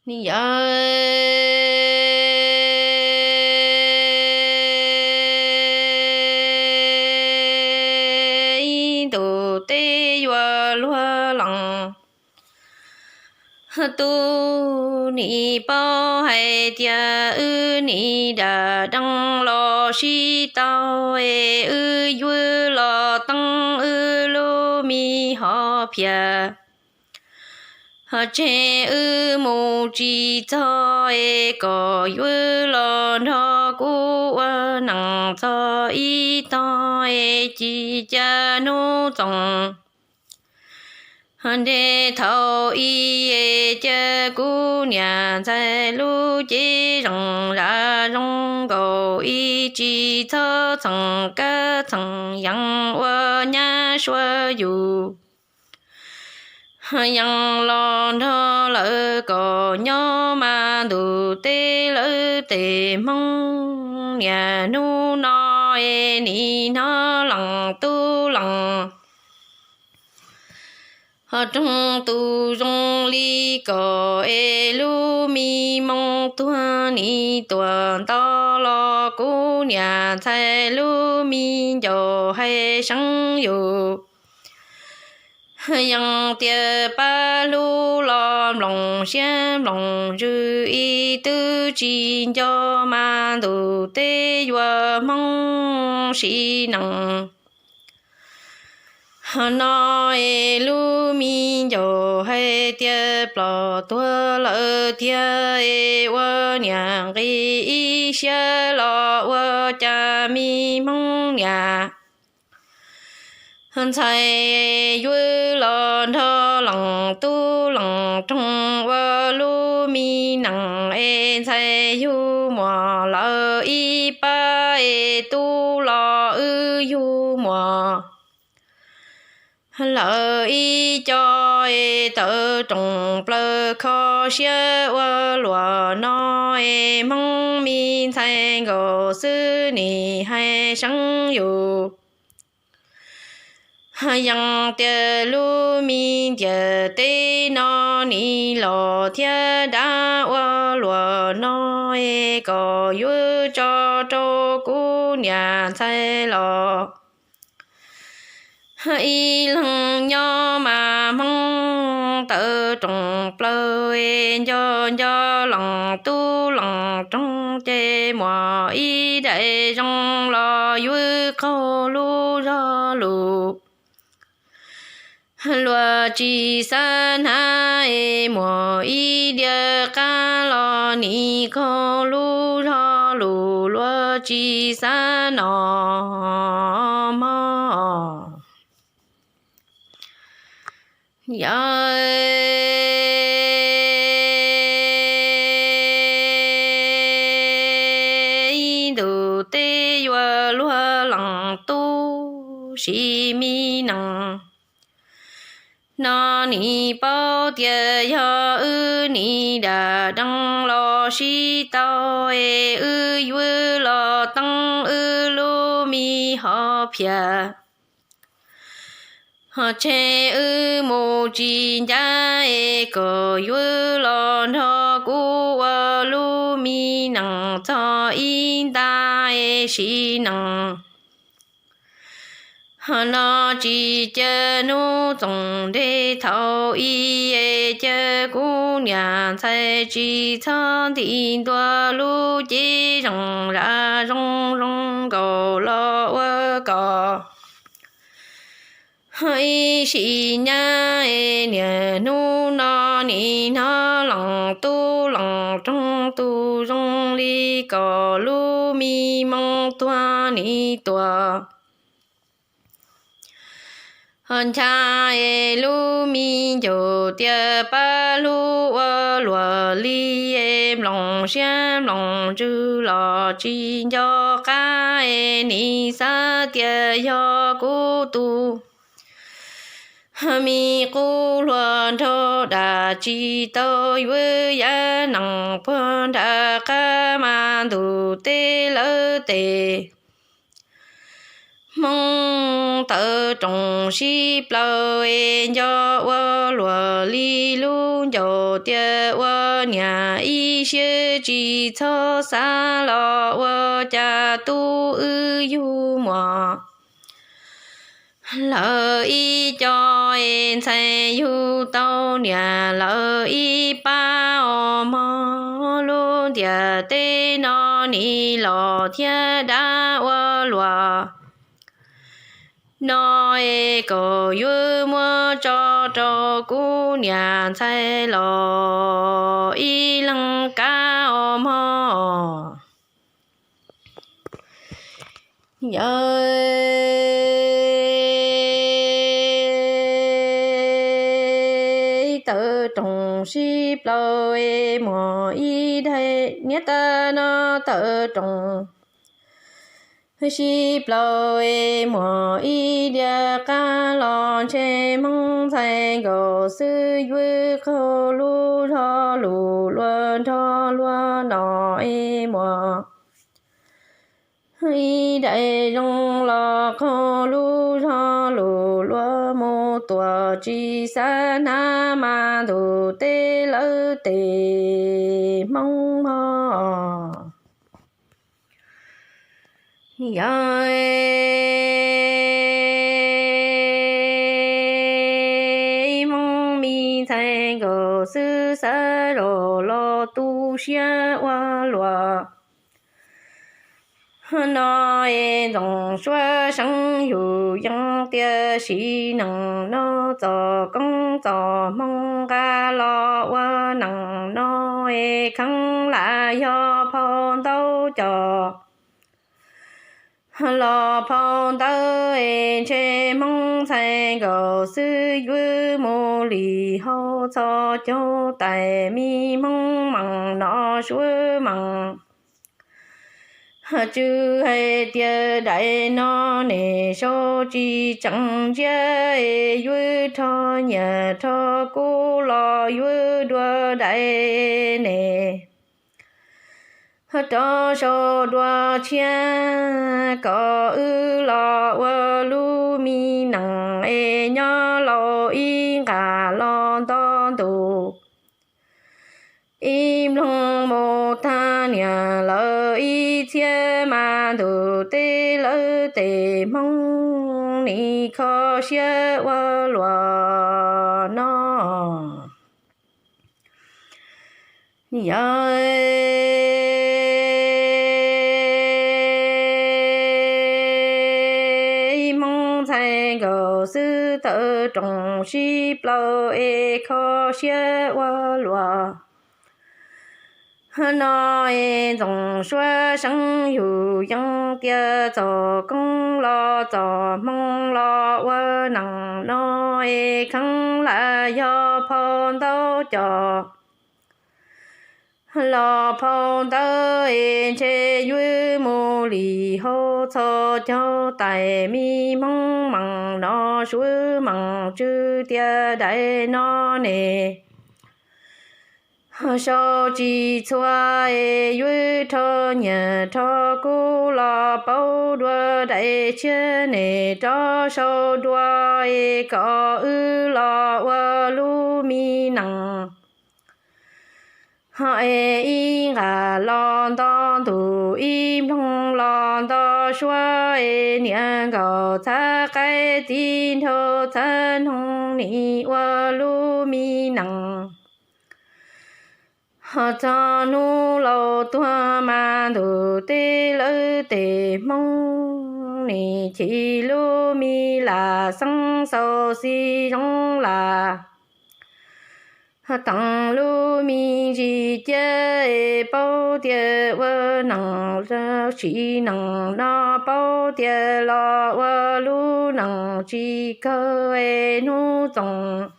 Yawg, ib ntus teb yuav luag lees, tub nim paub hais tias wb nim dam dees los sib tau es wb yuav los teeb wb lub me hom phiaj. Ho tseg wb mus tsis txog es kom yuav los nrog kuv ua neej txog ib tog es tsis cas hnub txoos nte thaum ub es cia kuv niam ntxhais lub cev zoo zam zoo nkaus ib tsis txhob txheem kab txheem yees ua nyab suav yus. Yees los nrog lawv kom nyob mas ntuj teb lawv tej hmoob niaj hnub no es nim hnov lees tub lees ho roog tus zoo li kom es lub me moo tuag nim tuam nto los kuv niam ntxhais lub me ncaus hais seev yus. Yees tias pab hlub los nploos siab nploos ntsws ib twb tsis nco mas ntuj teb yuav hmoob sim neej. No es lub me ncaus hais tias ploj tuag lawm tiag es ua niam nqi ib siab los ua cas me hmoob niam ntxhais yuav los nrog lees tub lees roog ua lub me neej es ntxhais yug muam lawv ib pab es tub los wb yug muam lawv ib co es tawv rooj plaws kho siab ua luam no es hmoob me ntxhais nkaus xwb nim hais seev yus. Yees tias lub me ntiaj teb no nim los thiab dab ua luam no es kom yuav tso rau kuv niam ntxhais los ib leeg nyob mas hmoob tawv rooj plaws es nco nco lees tub lees roog ces muaj ib daim zoo los yuav qaug lub zog lus. Luag tsis xav hnav es muaj ib diav qab los nim qaug lub zog lus luag tsis xav noj mov. Yawg, ib ntus teb yuav luag lees tub sim me neej. No nim paub tias yog wb nim dam dees los sib tau es wb yuav los teeb wb lub me hom phiaj. Ho tseg wb mus tsis ncaj es kom yuav los nrog kuv ua lub me neej txog ib nta es sim neej. Ho no tsis cia hnub txoos nte thaum ub es cia kuv niam ntxhais tsis txhob nti ntua lub cev zoo zam zoo zoo nkaus los ua kom ib sim nyab es niaj hnub no nim hnov lees tub lees roog tus zoo li kom lub me moo tuag nim tuam. Ho ncha es lub me ncaus tias pab hlub ua luam li es nploos siab nploos ntsws los tsis nco qab es nim xav tias yog kuv tus me qub hluas nraug dam tsis tau yuav yav nees puag nram qab mas ntuj teb lawv tes Hmoob tawv roos sib plaws es nco ua luam li lub ncauj tias ua niam ib siab tsis txhob xav los ua cas tub wb yug muam lawv ib co es ntxhais yug tau niam lawv ib pab os mog. Lub ntiaj teb no nim los thiab dab ua luam no es kom yuav muab tso rau kuv niam ntxhais los ib leeg kab os mog. Yawg tawv roos sib plaws es muaj ib daim niam tab no tawv roos sib plaws es muaj ib diav qab los ntshe Hmoob ntxhais nkaus xwb yuav qaug lub zog lus luag nrog luag no es muaj ib daim zoo los qaug lub zog lus luag mus tuam tsis xav hnav mas ntuj teb lawv tes Hmoob mog. Yawg Hmoob me ntxhais nkaus xwb xav zoj los tu siab ua luaj no es Ntxoov Suav seev yug yeej tias sim neej no txoj koob txoj hmoo nqa los ua neej no es kheev lam yog phau ntaub coj los phau ntawv es ntshe Hmoob ntxhais nkaus xwb yuav mus li hauv txhos caug tais me Hmoob meej no suav meej. Tswv hais tias daim no ne sau tsis tseem ntsiab es yuav rho nyiaj rho kub los yuav dua daim ne rov sau dua tshiab kom wb los ua lub me neej es nyob laus ib nqas los nto ntus ib nploog mus tag niam lawv ib txhiab mas ntuj teb lawv tes Hmoob nim kho siab ua luaj no. Yawg Hmoob ntxhais nkaus xwb tawv roos sib plaws es kho siab ua luaj no es Ntxoov Suav seev yug yeej tias txoj koob los txoj hmoo los ua neej no es kheev lam yog phau ntaub coj los phau ntawv es ntshe yuav mus li hauv txhos caug tais me Hmoob meej no suav meej tswv tias daim no ne sau tsis txhua es yuav rho nyiaj rho kub los pauv dua daim tshiab ne rov sau dua es kom wb los ua lub me neej es ib nqas los nto ntuj ib nploog los nto suav es niam nkaus txhav qaib txiv nraug txhav noog nim ua lub me neej. Ho txog hnub laus tuag mas ntuj teb lawv tes Hmoob nim chim lub me lam xeeb xaus xis zoo lam teem lub me ntsis ciab es paub tias ua neej tsis neej no paub tias los ua lub neej tsis kawg es hnub txoos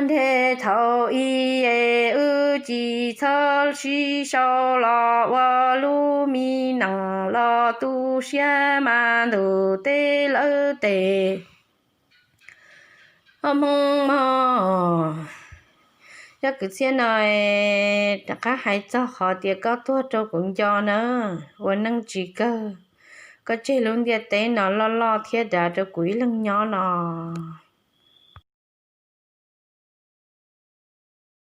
nrhe thaum ub es wb tsis txhob sib sau los ua lub me neej los tu siab mas ntuj teb lawv tes Hmoob mog. Cov kwv txhiaj no rov qab hais txog qhov tias koj tuag rau kuv nco na, ua neej tsis kawg, Koj tseg lub ntiaj teb no loj loj thiab dav rau kuv ib leeg nyob los.